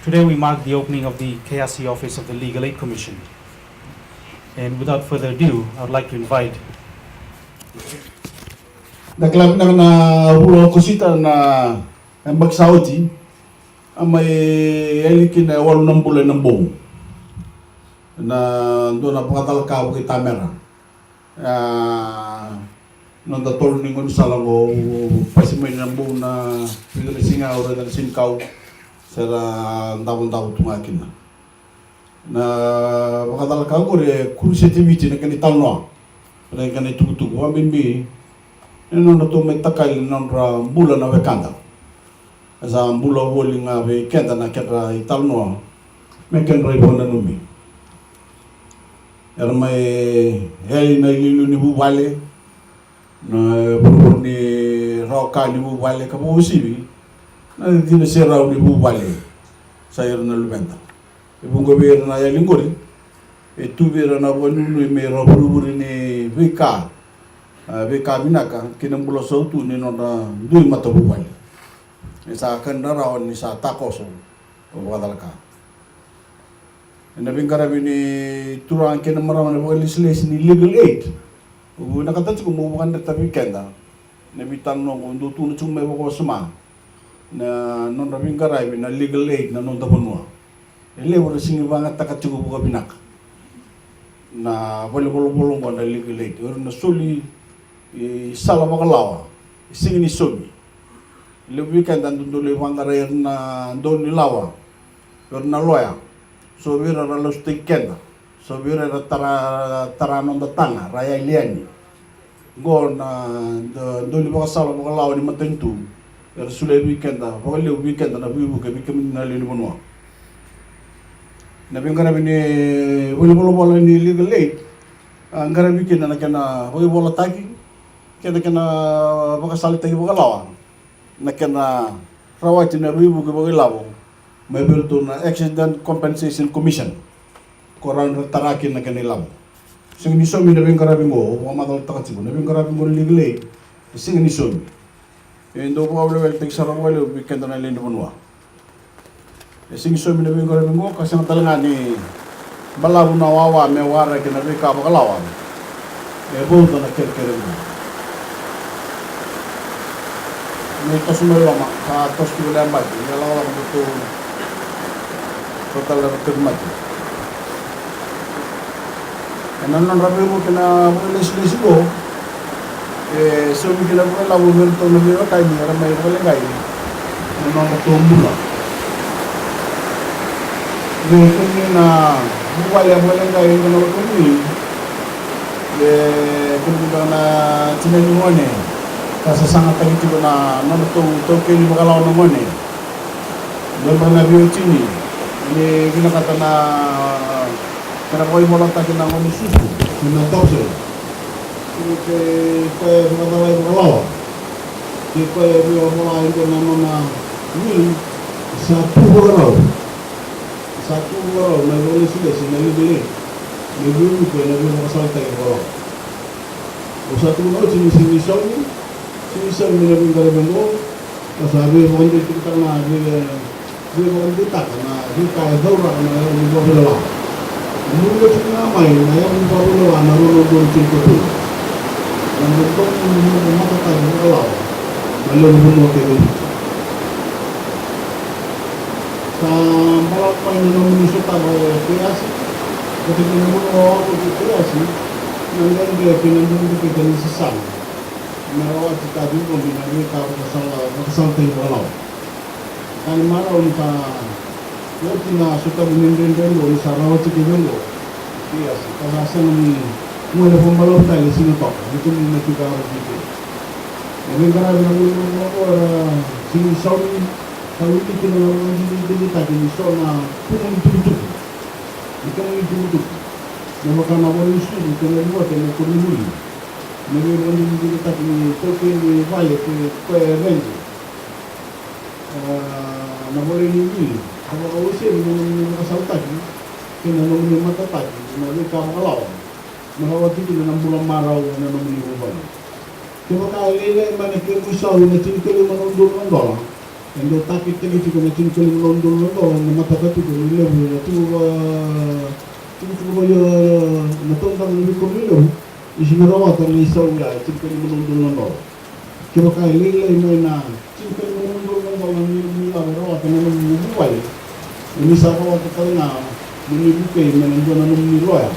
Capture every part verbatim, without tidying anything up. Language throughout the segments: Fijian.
Today we mark the opening of the K R C office of the Legal Aid Commission. And without further ado, I would like to invite. Na kila vinaka na vula o Okosita na yabaki sa oti, a mai yali kina e walu na bula ena bogi. Na dua na vakacalaka vakaitamera. A, noda tolu ni gaunisala qo, pasi mai na bogi na vica na siga, au raica na sinikau se ra davodavo tu ga kina. Na vakacalaka qori e kuri seti Viti na kena italanoa, na kena itukutuku, vakabibi na nodratou mai takali na nodra bula na wekada. E sa bula voli ga vei keda na kedra italanoa me kedra ivakadinadina. Era mai yali na iliuliu ni vuvale, na vurevure ni rawa ka ni vuvale, ka vakauasivi na cina serau ni vuvale. Sa ira na luveda. E vuqa vei ira na yali qori e tu vei ira na vakanuinui me ra vurevure ni veika, a, veika vinaka kei na bula sautu ni nodra dui matavuvale. E sa kena rarawa ni sa takoso o vakacalaka. Ena veiqaravi ni turaga kei na marama na vakalesilesi ni Legal Aid, au vinakata tiko meu vakadreta vei keda na veitalanoa qo, dou tukuna tiko mai vakawasoma na nodra veiqaravi na Legal Aid na noda vanua. E levu era sega ni vakayagataka tiko vakavinaka na valenivolavola oqo na Legal Aid. O ira na soli i sala vakalawa e sega ni saumi. Levu vei keda dodonu lai vaqarai ira na dau ni lawa, ira na loya. So vei ira era lasutaki keda, so vei ira era tara, tara noda taga, ra yali yani. Qo na da-, dau ni vakasala vakalawa ni matanitu era solia vei keda, vakalevu vei keda na veivuke vei kemuni na lewe ni vanua. Na veiqaravi ni valenivolavola ni Legal Aid, a, qaravi kina na kena vakaivolataki kei na kena vakasalataki vakalawa na kena rawati na veivuke vakailavo mai vei iratou na Accident Compensation Commission, ko rawa ni ra tara kina na kena ilavo. Sega ni saumi na veiqaravi qo, au vakamacalataka tiko, na veiqaravi qo na Legal Aid e sega ni saumi. E dau vakaweleweletaki sara vakalevu vei keda na lewe ni vanua. E sega ni saumi na veiqaravi qo, ka sega tale ga ni balavu na wawa me waraki na veika vakalawa. E vauca na kerekere qo. Ni toso mai loma, ka toso tiko na yabaki, ni lakolako, dou so tale na veika mate. Ena nodra veivuke na vakalesilesi qo, e saumi kina vakailavo vei iratou na veiwekani era mai vakaleqai na nodratou bula. Vei kemuni na vuvale vakaleqai ena nodratou bula, e kemuni beka na tina ni gone ka sasagataki tiko na nodratou taukei ni vakalawa na gone. Beka na veiwatini, ni vinakata na kena vakaivolataki na gone susu, na adoption. Kei koya e vakacalai vakalawa, kei koya e via vola e dua na nona will, sa tu vakarau. Sa tu vakarau na vakalesilesi na Legal Aid me veivuke ena veivakasalataki vakalawa. Au sa tukuna oti ni sega ni saumi, sega ni saumi na veiqaravi qo. Ka sa veivakadeitaka na vei, veivakadeitaka na veika e cauraka na yavu ni vakaveilawa. Muria tiko ga mai na yavu ni vakaveilawa na rua na udolu tinikatolu. Na dodonu ni noqu matataki vakalawa na lewe ni vanua kece. Sa balavu mai na nomuni sotava o Keiasi vata kei na vanua o Keiasi, na dredre kei na dredre kei na sasaga. Me rawati ka ciqomi na veika vakasala, vakasalataki vakalawa. Ka ni marau ni sa oti na sotavi ni dredre oqo ni sa rawati kece oqo. Yes, ka sa sega ni Gole vakabalavu tale e Sigatoka, vei kemuni na tiko Aro Viti. Na veiqaravi na veiqaravi oqo era sega ni saumi, sa wili kina na vakadidikidikitaki ni so na kumu ni tukutuku. Ni kumu ni tukutuku. Me vaka na vale ni sucu kei na livoti ena koronivuli. Na veivakadidikidikitaki ni taukei ni vale kei koya e redi. A, na vale ni wili. Sa vakawasei na nomuni vakasalataki kei na nomuni matataki na veika vakalawa. Me rawati kina na bula marau ena nomuni vuvale. Kevaka e lailai mai na kemu isau na tinikalima na udolu na dola, e dau taketaki tiko na tinikalima na udolu na dola, na matata tiko ni levu na tiko va, tiko tiko va io na taudaku ni veikoro ni levu, ni sega ni rawata na isau ya e tinikalima na udolu na dola. Kevaka e lailai mai na tinikalima na udolu na dola ni nomuni lavo e rawata na nomuni vuvale, o ni sa rawata tale ga mo ni vukei mai na dua na nomuni loya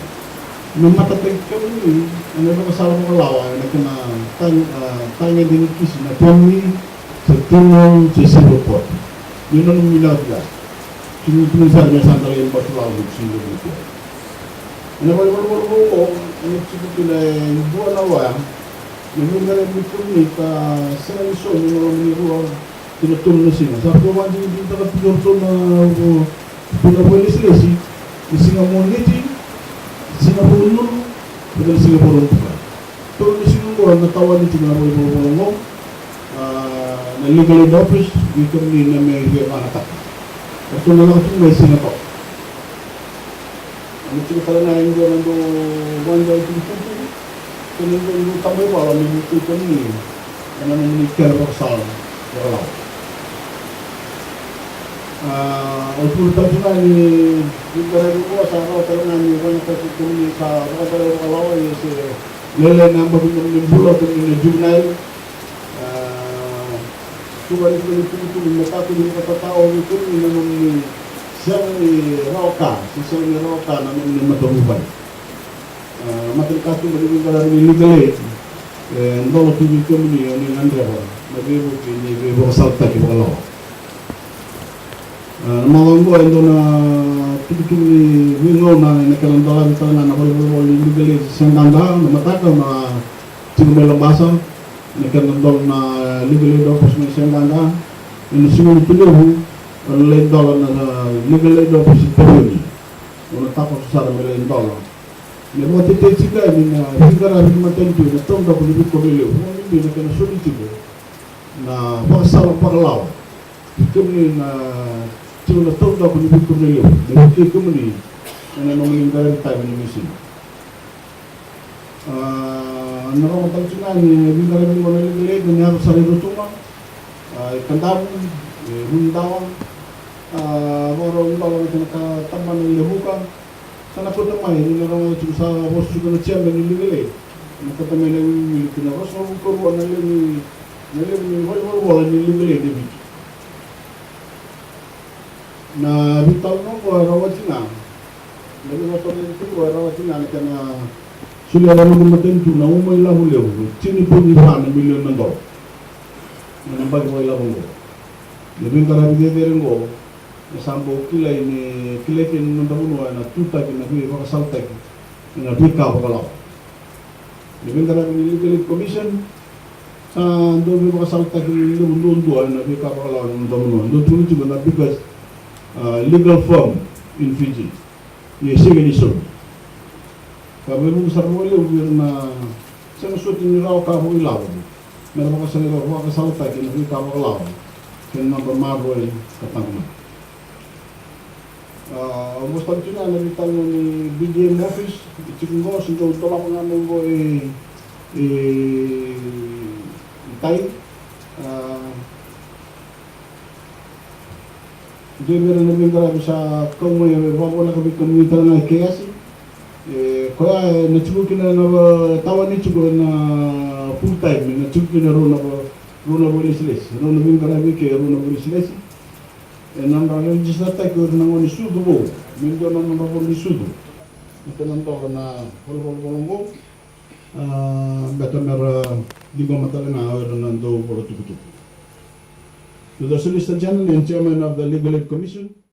me matataki kemuni ena ivakasala vakalawa ena kena tagi, a, tagede ni kisi na kemuni se criminal se civil court. Ni na nomuni lavo ya. Sega ni sa me sa dala i batu lavo ni sega ni nomuni. Ena vale, vale, vale, vale, vale, ena tiko kina e dua na loya. Na veiqaravi vei kemuni ka sega ni saumi ena loma ni rua ki na tolu na siga. Sa vakadinadinataka tiko o ratou na, o, o na vakailesilesi ni siga Moniti, siga Vukelulu, kei na siga Vakaraubuka. Tolu na siga oqo na tawani tiko na vale, vale, vale, vale, a, na Legal Aid Office, vei kemuni na me via vagataka. Ratou na lako tiko mai Sigatoka. Ena tiko tale ga e dua na dau vakadua itukutuku kei na dua na dau tabaivala me vukei kemuni ena nomuni kena vakasala vakalawa. A, au tukuna tale tu ga ni veiqaravi oqo sa rawa tale ga ni vakayagataki kemuni sa vakadalai vakalawa, ia se lailai na yabaki ni nomuni bula, kemuni na juvenile. A, tu ga ni kemuni tukutuku me kakua ni vakatatao vei kemuni na nomuni sega ni rawa ka se sega ni rawa ka na nomuni matavuvale. A, matanikatuba ni veiqaravi ni Legal Aid e dola tu vei kemuni o ni gadreva na veivuke ni veivakasalataki vakalawa. A, na macawa oqo e dua na tukutuku ni veigauna ena kena dolavi tale ga na valenivolavola ni Legal Aid Segada, na mataka na tiko mai Labasa, na kena dola na Legal Aid Office mai Segada. Ena siga ni Tulevu ena lai dola na Legal Aid Office i Taveuni. Au na takoso sara me lai dola. Me vakatetei tiko yani na veiqaravi ni matanitu ena taudaku ni veikoro lelevu, vakabibi na kena soli tiko na vakasala vakalawa. Vei kemuni na tiko na taudaku ni veikoro lelevu, me vukei kemuni ena nomuni qaravi tavi ni misini. A, na rogo tale tiko ga ni veiqaravi oqo na Legal Aid ni yaco sara i Rotuma, a, i Kadavu, i Runidawa, a, vakarau dola na kena ka tabana i Levuka. Sa na kauta mai, ni na rogoca tiko sa vosa tiko na chairman ni Legal Aid. Na kauta mai na iwiliwili ki na ruasagavulu karua na levu ni, na levu ni valenivolavola ni Legal Aid e Viti. Na veitalanoa oqo e rawati ga, na veivakatorocaketaki oqo e rawati ga na kena solia na noda matanitu na uma ilavo levu, tini poidi va na milioni na dola. Na yabaki vakailavo oqo. Na veiqaravi cecere oqo, e sa bau kilai ni, kilai kina na noda vanua ena tutaki na veivakasalataki ena veika vakalawa. Na veiqaravi ni Legal Aid Commission, sa dau veivakasalataki levu duadua ena veika vakalawa ena noda vanua. Dau tukuni tiko na biggest, a, legal firm in Fiji. Ia e sega ni saumi. Ka veivuke sara vakalevu vei ira na sega soti ni rawa ka vakailavo me ra vakasala, vakasalataki ena veika vakalawa kei na nodra maroroi ka taqomaki. A, au vosa tale tiko ga na veitalanoa ni B D M office, e tiko qo, se dau dolava ga mai qo e, e, e Tai. A, dua vei ira na veiqaravi sa kau mai, e vakavoleka vei kemuni tale ga e Keyasi. E, koya, e, na tiko kina na, tawani tiko na full time, na tiko kina rua na, rua na vakailesilesi, rua na veiqaravi kei rua na vakailesilesi. E, na nodra register taki o ira na gone sucu vou, me dua na nodra vola ni sucu. Me kena dola na valenivolavola oqo. A, beta me ra ciqoma tale ga o ira na dau vola tukutuku. To the Solicitor General and Chairman of the Legal Aid Commission.